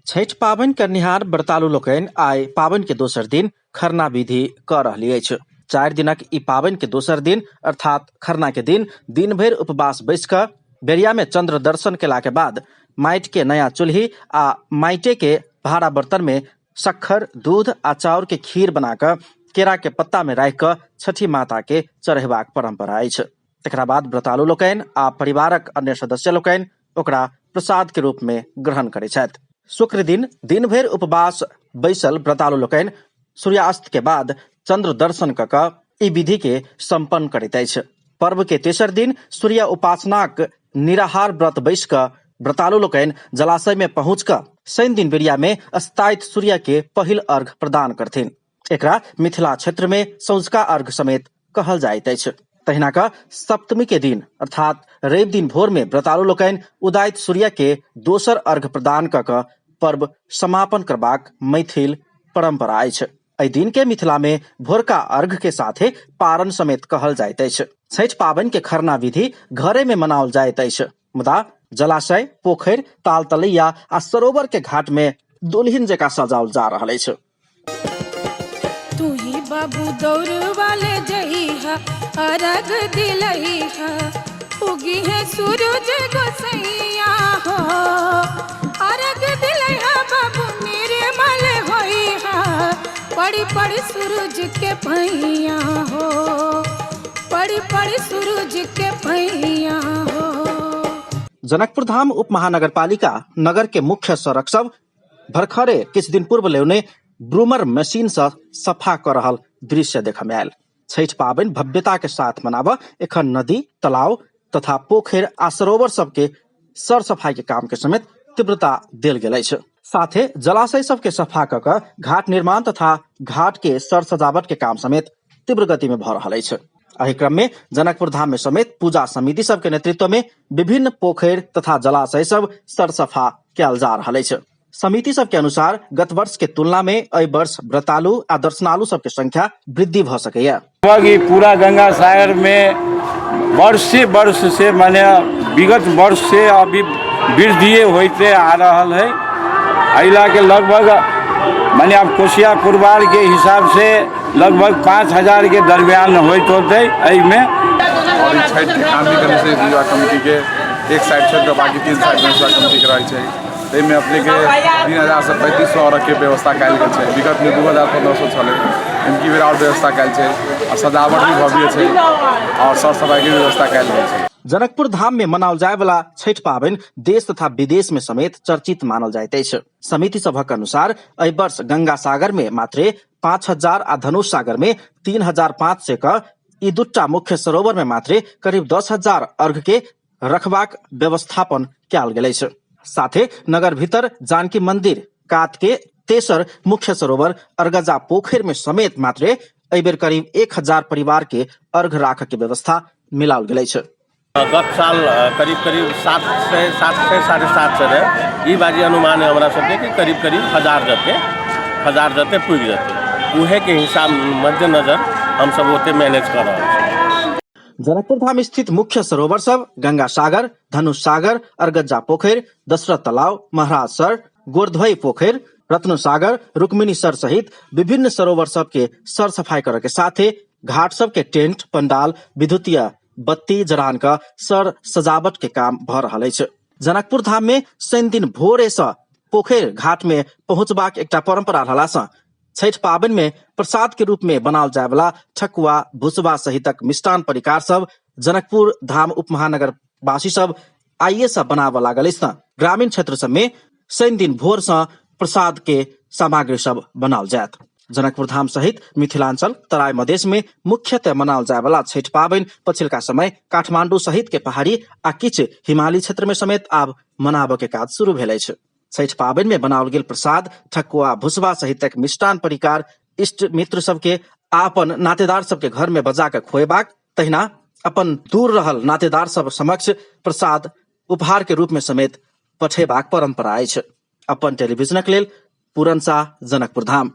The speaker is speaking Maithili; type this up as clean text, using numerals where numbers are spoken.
छठि पाबनि करनिहार व्रतालु लोकनि आइ पाबनि के दोसर दिन खरना विधि कऽ रहली अछि। 4 दिनक ई पाबनि के दोसर दिन अर्थात खरना के दिन दिन भरि उपवास बैस कऽ बेरिया में चंद्र दर्शन केला के बाद माटि के नया चूल्ही आ माटिे के भाड़ा बर्तन में शक्कर, दूध आ चाउर के खीर बना कऽ केरा के पत्ता में राखि कऽ छठि माता के चढ़ेबाक परंपरा अछि। तकरा बाद व्रतालु लोकनि आ परिवारक अन्य सदस्य लोकनि ओकरा प्रसाद के रूप में ग्रहण करै छथि। शुक्र दिन दिन भरि उपवास बैसल व्रतालु लोकनि सूर्यास्त के बाद चंद्र दर्शन कऽ कऽ ई विधि के संपन्न करैत अछि। पर्व के तेसर दिन सूर्य उपासनाक निराहार व्रत बैस कऽ व्रतालु लोकनि जलाशय में पहुँच कऽ शनि दिन बेरिया में अस्तायित सूर्य के पहिल अर्घ प्रदान करथिन। एकरा मिथिला क्षेत्र में सौंझका अर्घ समेत कहल जाइत अछि। तहिना कऽ सप्तमी के दिन अर्थात रवि दिन भोर में व्रतालु लोकनि उदायित सूर्य के दोसर अर्घ प्रदान कऽ कऽ पर्व समापन करबाक मैथिल परंपरा अछि। एहि दिन के मिथिला में भोरका अर्घ के साथे पारण समेत कहल जाइत अछि। छठि पाबनि के खरना विधि घरे में मनाओल जाइत अछि, मुदा जलाशय, पोखरि, ताल तलैया आ सरोवर के घाट में दुल्हिन जकाँ सजाओल जा रहल अछि। तू ही बाबू दौड़ वाले जइहा अरग दिलइहा, उगी है सूरज गोसैया हो, अरग दिलइहा बाबू निर्मल होइहा, पड़ी पड़ी सूरज के पैया हो, पड़ी पड़ी सूरज के पैया हो। जनकपुर धाम उप महानगरपालिका नगर के मुख्य सड़क सब भरखरे किछु दिन पूर्व लेने ब्रूमर मशीन से सफा कर रहल दृश्य देखय में आयल। छठि पाबनि भव्यता के साथ मनाबऽ एखन नदी, तालाब तथा पोखरि आ सरोवर सबके सर सफाई के काम के समेत तीव्रता देल गेल अछि। साथे जलाशय सबके सफा कऽ कऽ घाट निर्माण तथा घाट के सर सजावट के काम समेत तीव्र गति में भऽ रहल अछि। एहि क्रम में जनकपुर धाम में समेत पूजा समिति सबके नेतृत्व में विभिन्न पोखरि तथा जलाशय सब सरसफा कयल जा रहल अछि। समिति सबके अनुसार गत वर्ष के तुलना में एहि वर्ष व्रतालु आ दर्शनालु सबके संख्या वृद्धि भऽ सकैया। लगभग ई पूरा गंगा सागर में वर्षे वर्ष से माने विगत वर्ष से अभी वृद्धिए होते आ रहल है। एहि लए के लगभग माने आब कोसिया कुरबार के हिसाब से लगभग 5000 के दरमियान होइत होतै एहिमे। और ई छठि के काम भी करने से युवा कमिटी के एक साइड छोड़ि कऽ बाकी 3 साइड में युवा कमिटी के रहै छै। एहिमे अपने के 3000 से 3500 औरत के व्यवस्था कयल गेल छै। विगत में 2000-1500 छलै, एमकी बेर और व्यवस्था कयल छै और सजावट भी भव्य छै और सर सफाई के व्यवस्था कयल गेल छै। जनकपुर धाम में मनाओल जाय वाला छठि पाबनि देश तथा विदेश में समेत चर्चित मानल जाइत अछि। समिति सभक अनुसार एहि वर्ष गंगा सागर में मात्रे 5000 आ धनुष सागर में 3500 क ई दूटा मुख्य सरोवर में मात्रे करीब 10000 अर्घ के रखबाक व्यवस्थापन कयल गेल अछि। साथे नगर भीतर जानकी मंदिर कात के तेसर मुख्य सरोवर अरगजा पोखरि में समेत मात्रे एहि बेर करीब 1000 परिवार के अर्घ राख के व्यवस्था मिलाओल गेल अछि। गत साल करीब करीब 700, 750 रहे। ई बाजी अनुमान है हमरा सबके कि करीब करीब 1000 जते पुग जते। उहे के हिसाब मद्देनजर हम सब ओते मैनेज कर रहल छी। जनकपुर धाम स्थित मुख्य सरोवर सब गंगा सागर, धनुष सागर, अरगज्जा पोखरि, दशरथ तालाब, महाराज सर, गोरधोई पोखरि, रत्न सागर, रुक्मिणी सर सहित विभिन्न सरोवर सब के सर सफाई करे के साथे घाट सब के टेंट, पंडाल, विद्युतीय बत्ती जरान का सर सजावट के काम भ रहल अछि। जनकपुर धाम में शनि दिन भोरे से पोखरि घाट में पहुंचबाक एकटा परंपरा रहला से छठि पाबनि में प्रसाद के रूप में बनाओल जाय वाला ठकुआ, भुसबा सहितक मिष्टान परिकार सब जनकपुर धाम उपमहानगर वासी सब आइए से बनाबऽ लागल अछि। ग्रामीण क्षेत्र सब में शनि दिन भोर से प्रसाद के सामग्री सब बनाओल जायत। जनकपुर धाम सहित मिथिलांचल तराई मधेश में मुख्यतः मनाओल जाय वाला छठि पाबनि पछिलका समय काठमांडू सहित के पहाड़ी आ किछु हिमालयी क्षेत्र में समेत आब मनाबऽ के काज शुरू भेल अछि। छठि पाबनि में बनाओल गेल प्रसाद, ठकुआ, भुसबा सहितक मिष्टान परिकार इष्ट मित्र सबके आ अपन नातेदार सबके घर में बजा के खुएबाक, तहिना अपन दूर रहल नातेदार सब समक्ष प्रसाद उपहार के रूप में समेत पठेबाक परंपरा अछि। अपन टेलीविजनक लेल पूरन शाह, जनकपुर धाम।